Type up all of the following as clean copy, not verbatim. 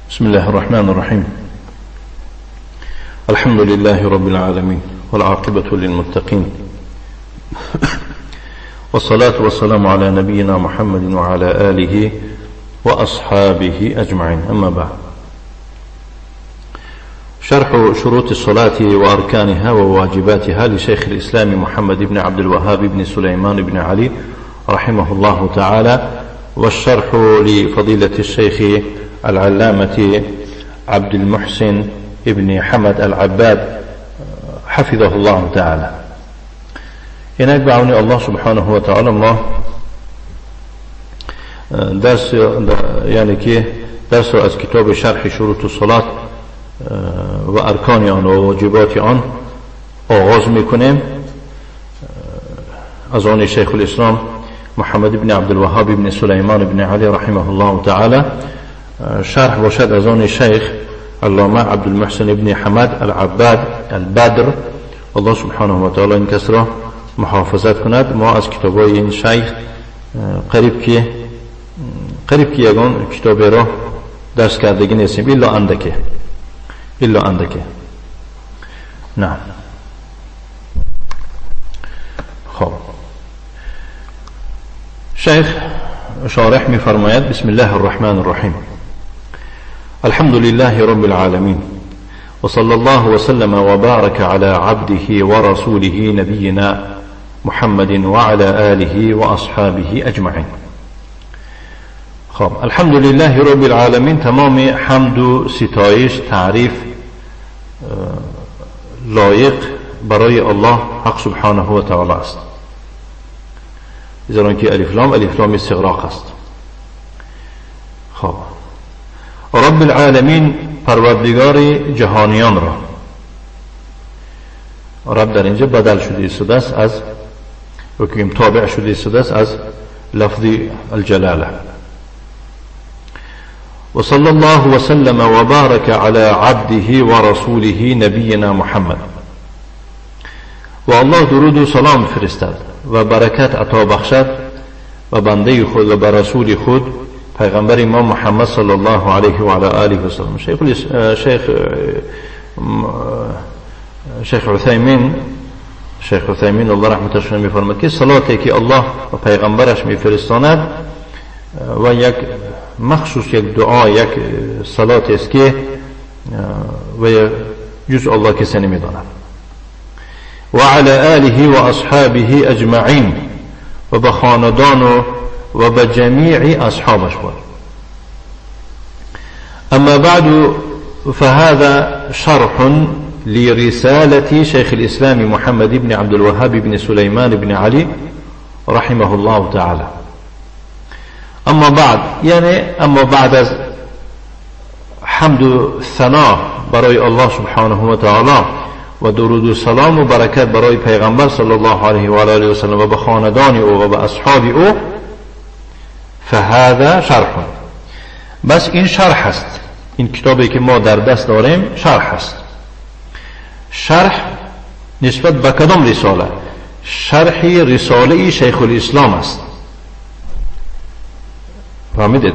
بسم الله الرحمن الرحيم. الحمد لله رب العالمين، والعاقبة للمتقين، والصلاة والسلام على نبينا محمد وعلى آله وأصحابه أجمعين. أما بعد، شرح شروط الصلاة وأركانها وواجباتها لشيخ الإسلام محمد بن عبد الوهاب بن سليمان بن علي رحمه الله تعالى، والشرح لفضيلة الشيخ العلامة عبد المحسن ابن حمد العباد حفظه الله تعالى. اینک به عون الله سبحانه و تعالی ما درس، یعنی که درس از کتاب شرح شروط الصلاة و ارکان آن و واجبات آن آغاز میکنیم. از آن شیخ الاسلام محمد بن عبدالوهاب بن سلیمان بن علی رحمه الله تعالی، شرح باشد از آن شیخ علامه عبدالمحسن بن حمد العباد البدر. الله سبحانه و تعالی این کس را محافظت کند. ما از کتابای این شیخ قریب که یگان کتاب را درس کردگی نیستیم، الا اندکه، الا اندکه. نه، خب شیخ شارح میفرماید: بسم الله الرحمن الرحیم، الحمد لله رب العالمین، وصلى الله وسلم وبارك على عبده ورسوله نبينا محمد وعلى آله وأصحابه أجمعين. خب الحمد لله رب العالمین، تمام حمد و ستایش تعریف لایق برای الله حق سبحانه و تعالی است، زیرا که الف لام الف لام استغراق است. خب رب العالمین، پروردگار جهانیان را. رب در اینجا بدل شده ایستاده است از حکم، تابع شده ایستاده است از لفظ الجلاله. و صلی الله وسلم و بارک علی عبده و رسوله نبینا محمد. و الله درود و سلام فرستد و برکت عطا بخشد و بنده خود و بر رسول خود پیغمبر ما محمد صلی الله علیه و علی آله و سلم. شیخ عثیمین، شیخ عثیمین الله رحمتش کنه میفرماد که صلاتی که الله و پیغمبرش میفرستاند و یک مخصوص یک دعا، یک صلات است که و جز الله کسی نمیداند. و علی آله و اصحابه اجمعین، و به خاندان و به جمیع اصحابش بود. اما بعد، فهذا شرح لرسالة شيخ الإسلام محمد بن عبد الوهاب بن سليمان بن علي رحمه الله تعالى. اما بعد، یعنی اما بعد از حمد و ثنا برای الله سبحانه و تعالی و درود و سلام و برکت برای پیغمبر صلی الله علیه و آله و سلم و به خاندان او و به اصحاب او، فهذا شرح. بس این شرح است، این کتابی که ما در دست داریم شرح است. شرح نسبت به کدام رساله؟ شرح رساله شیخ الاسلام است. فهمیدید؟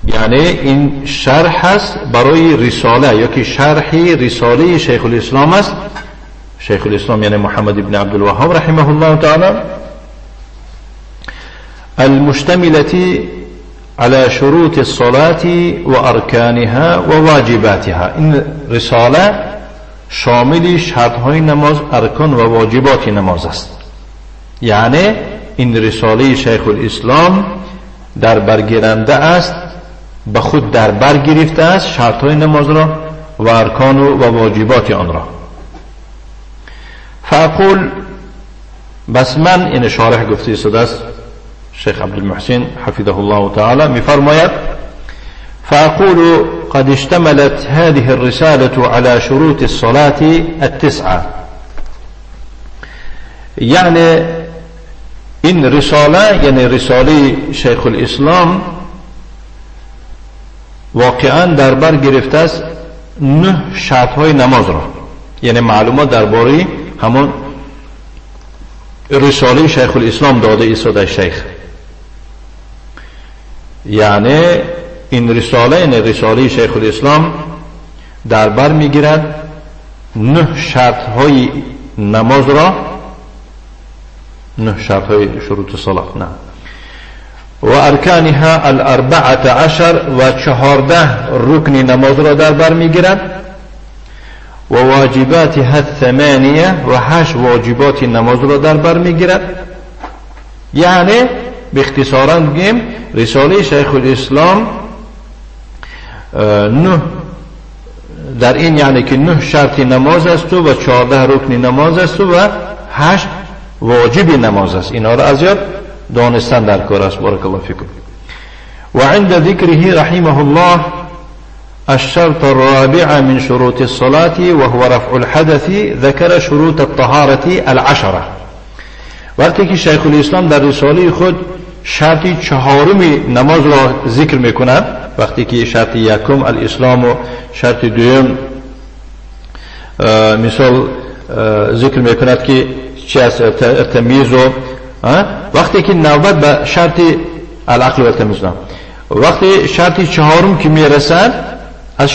یعنی این شرح است برای رساله، یا که شرح رساله شیخ الاسلام است. شیخ الاسلام یعنی محمد بن عبدالوهاب رحمه الله تعالی، المشتملة على شروط الصلاة وأركانها وواجباتها. این رساله شامل شرطهای نماز، ارکان و واجبات نماز است. یعنی این رساله شیخ الاسلام در برگیرنده است، به خود در بر گرفته است شرطهای نماز را و ارکان و واجبات آن را. فاقول، بس من، این شارح گفته شده است شیخ عبدالمحسن حفظه الله تعالی میفرماید: فأقول قد اشتملت هذه الرسالة على شروط الصلاة التسعة. یعنی این رساله، یعنی رساله شیخ الاسلام واقعا در بر گرفته است 9 شرط های نماز را، یعنی معلومات درباره همان رساله شیخ الاسلام داده ایستاده شیخ. یعنی این رساله، یعنی رساله شیخ الاسلام، در بر میگیرد 9 شرط های نماز را، 9 شرط های شروط صلات، نه، و ارکانها 14 و 14 رکن نماز را در بر میگیرد، و واجباتها 8 و 8 واجبات نماز را در بر میگیرد. یعنی به اختصارا بگیم رساله شیخ الاسلام 9 در این، یعنی که 9 شرط نماز است و 14 رکن نماز است و 8 واجب نماز است. اینا را از یاد دانستن در کار است. بارک الله فیکم. و عند ذکره رحمه الله الشرط الرابع من شروط الصلاة وهو رفع الحدث ذكر شروط الطهارة 10. وقتی که شیخ الاسلام در رساله خود شرط چهارم نماز را ذکر میکند، وقتی که شرط یکم الاسلام و شرط دوم مثال ذکر میکند که چی است، تمیز و وقتی که نوبت به شرط العقل و تمیز، وقتی شرط چهارم که میرسد از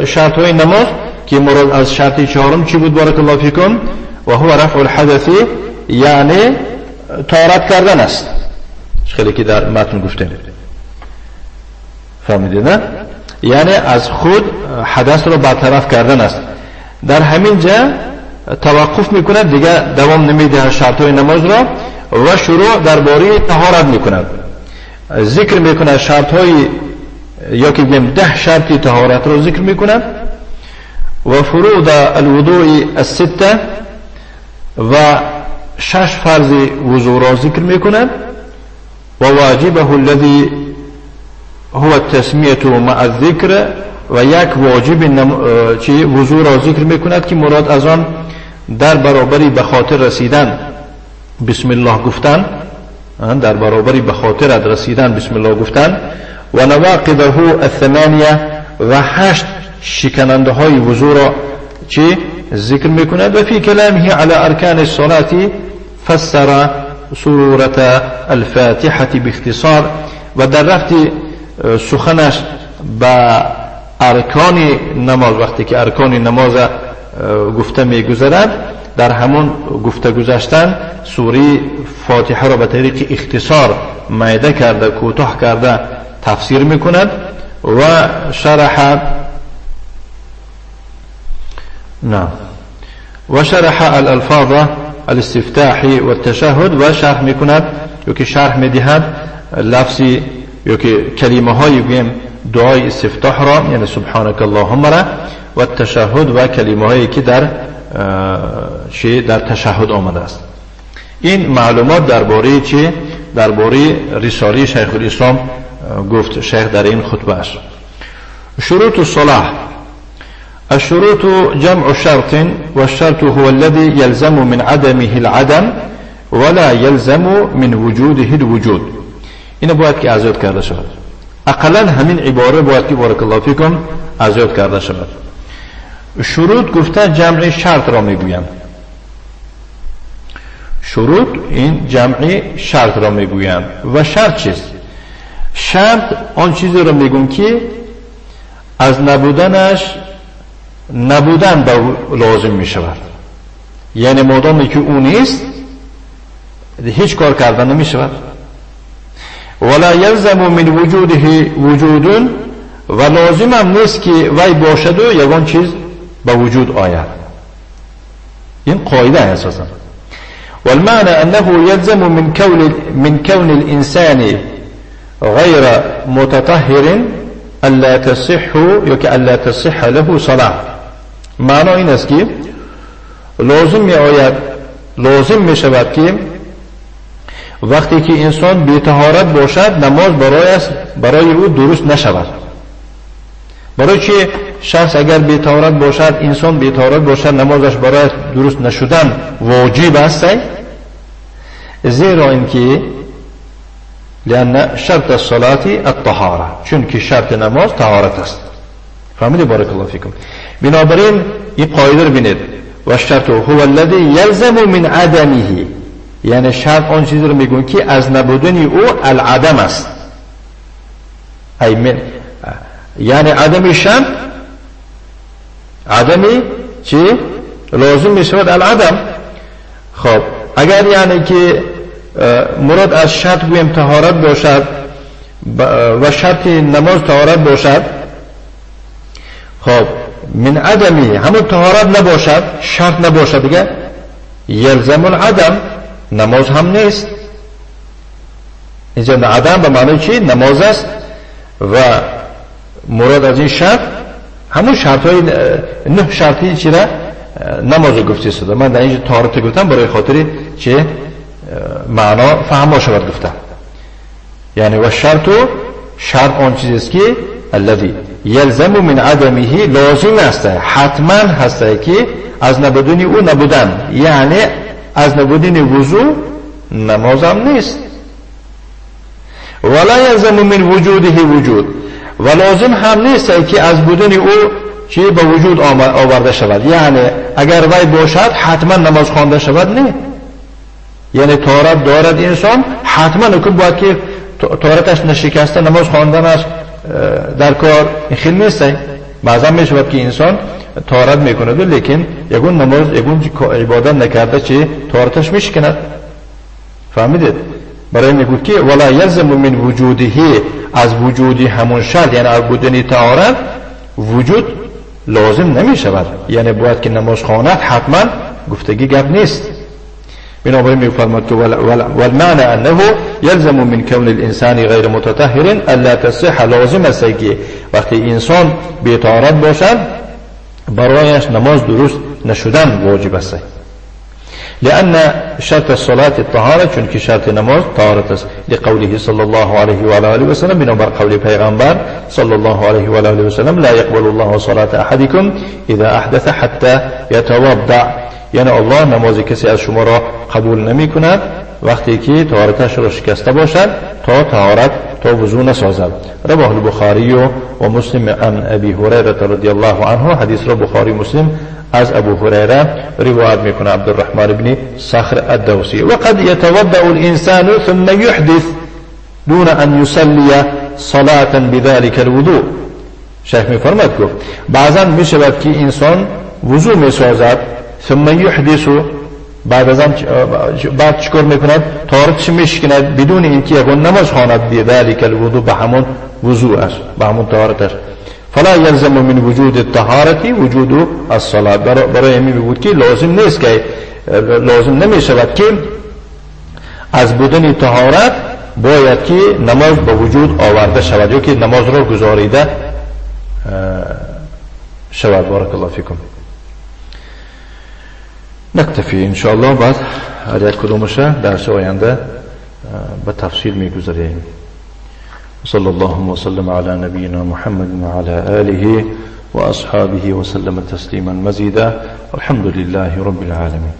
شرط های نماز، که مراد از شرط چهارم چی بود؟ بارک الله فیکم، و هو رفع الحدث، یعنی طهارت کردن است. خیلی که در متن گفتیم، فهمیدید نه؟ یعنی از خود حدث را برطرف کردن است. در همین جا توقف میکند، دیگه دوام نمیده شرط های نماز را و شروع درباره طهارت میکند. ذکر میکند شرط های، یا که بگیم 10 شرط طهارت را ذکر میکند، و فروض الوضوء 6 و 6 فرض وضوء را ذکر میکند، و واجبه الذي هو التسمیه مع الذکر، و یک واجب وضوء را ذکر میکند که مراد از آن در برابری به خاطر رسیدن بسم الله گفتن، در برابری به خاطر رسیدن بسم الله گفتن، و نواقضه 8 و 8 شکننده های وضوء را چی ذکر میکند. و فی کلامه علی ارکان الصلاة فسر سورة الفاتحة باختصار، و در رفت سخنش به ارکان نماز، وقتی که ارکان نماز گفته میگذرد، در همون گفته گذشتن سوره فاتحه را به طریق اختصار میده کرده، کوتاه کرده تفسیر میکند. و شرح نعم و شرح الالفاظ الاستفتاح والتشهد، و شرح میکند یا که شرح میدهد لفظی یا که کلمه های گویم دعای استفتاح را، یعنی سبحانك اللهم را، و تشهد و کلمه هایی که در در تشهد آمده است. این معلومات درباره چه؟ درباره رساله شیخ الاسلام گفت شیخ در این خطبه است. شروط الصلاة. الشروط جمع شرط، والشرط هو الذي يلزم من عدمه العدم ولا يلزم من وجوده الوجود. اینو باید که از یاد کرده شود. اقلا همین عباره باید که بارک الله فیکم از یاد کرده شود. شروط گفته جمع شرط را میگویند. شروط این جمع شرط را میگویند. و شرط چیست؟ شرط آن چیزی را میگویند که از نبودنش نبودن به لازم می شود. یعنی مادامی که او نیست هیچ کار کردن نمی شود. ولا یلزم من وجوده وجود، و لازم هم نیست که وی باشد و یگان چیز به وجود آید. این قاعده اساسا. والمعنى انه يلزم من كون الانسان غير متطهر الا تصح یا الا تصح له صلاه. معنا این است که لازم می آید، لازم می شود که وقتی که انسان بی طهارت باشد نماز برای او درست نشود. برای چه شخص اگر بی طهارت باشد، انسان بی طهارت باشد، نمازش برای درست نشدن واجب است؟ زیرا اینکه لأن شرط الصلاة الطهارة، چون که شرط نماز طهارت است. فهمیدی؟ بارک الله فیکم. بنابراین این قاعده رو ببینید، و الشرط هو الذي يلزم من عدمه، یعنی شرط آن چیزی رو میگون که از نبودن او العدم است. ای من یعنی عدم شرط، عدم چی لازم می شود العدم. خب اگر یعنی که مراد از شرط گویم طهارت باشد و شرط نماز طهارت باشد، خب من عدمی همون طهارت نباشد، شرط نباشد دیگه، یلزم العدم، نماز هم نیست. اینجا عدم به معنی چی؟ نماز است و مراد از این شرط همون شرط های 9 شرطی چی را نماز گفته شده. من در اینجا طهارت گفتم برای خاطر چه معنا فهما شود گفتم. یعنی و شرط، شرط آن چیزی است که الذي یلزم من عدمه، لازم است، حتما هست که از نبودن او نبودن، یعنی از نبودن وضو نمازم نیست. ولا یلزم من وجوده وجود، و لازم هم نیست که از بودن او چی به وجود آورده شود، یعنی اگر وی باشد حتما نماز خوانده شود نه. یعنی طهارت دارد انسان، حتما که باید که طهارتش نشکسته نماز خواندنش در کار خیلی نیست. بعضا می شود که انسان طهارت میکند لیکن یگون نماز یگون عبادت نکرده چی طهارتش میشکند. فهمیدید؟ برای میگوید که ولا یلزم من وجوده، از وجودی همون شرط یعنی از بودن طهارت وجود لازم نمی شود، یعنی باید که نماز خواند حتما گفتگی گپ نیست. بنابراین میفرماد که والمعنى انه یلزم من کون الانسان غیر متطهر الا تصح، لازم است که وقتی انسان بی طهارت باشد برایش نماز درست نشدن واجب است. لأن شرط الصلاة الطهارة، چون شرط نماز طهارت است. لقوله صلى الله عليه وعلى آله وسلم، بنابر قول پیغمبر صلى الله عليه وعلى آله وسلم لا يقبل الله صلاة أحدكم إذا أحدث حتى يتوضع، یعنی الله نماز کسی از شما را قبول نمی کند وقتی که طهارتش را شکسته باشد تا طهارت تا وضو نسازد. رواه البخاری و مسلم عن ابی هریره رضی الله عنه، حدیث را بخاری مسلم از ابو هریره روایت میکنه، عبدالرحمن بن صخر الدوسی. وقد يتوضأ الانسان ثم يحدث دون ان يصلي صلاة بذلك الوضوء. شیخ میفرماد که بعضا میشود که انسان وضو میسازد ثم يحدث، بعد از آن بعد چیکار میکند؟ طهارتش میشکند بدون اینکه یگان نماز خواند، بذلك الوضوء، به همون وضوء است، به همون طهارتش. فلا یلزم من وجود الطهارة وجود الصلاة، برای همین بود که لازم نیست که لازم نمی شود که از بودن طهارت باید که نماز به وجود آورده شود یا که نماز را گزاریده شود. بارک الله فیکم. نکتفی انشاءالله، بعد هر یک کدومشه درس آینده به تفصیل میگذاریم. صلى الله وسلم على نبينا محمد وعلى آله وأصحابه وسلم تسليما مزيدا، والحمد لله رب العالمين.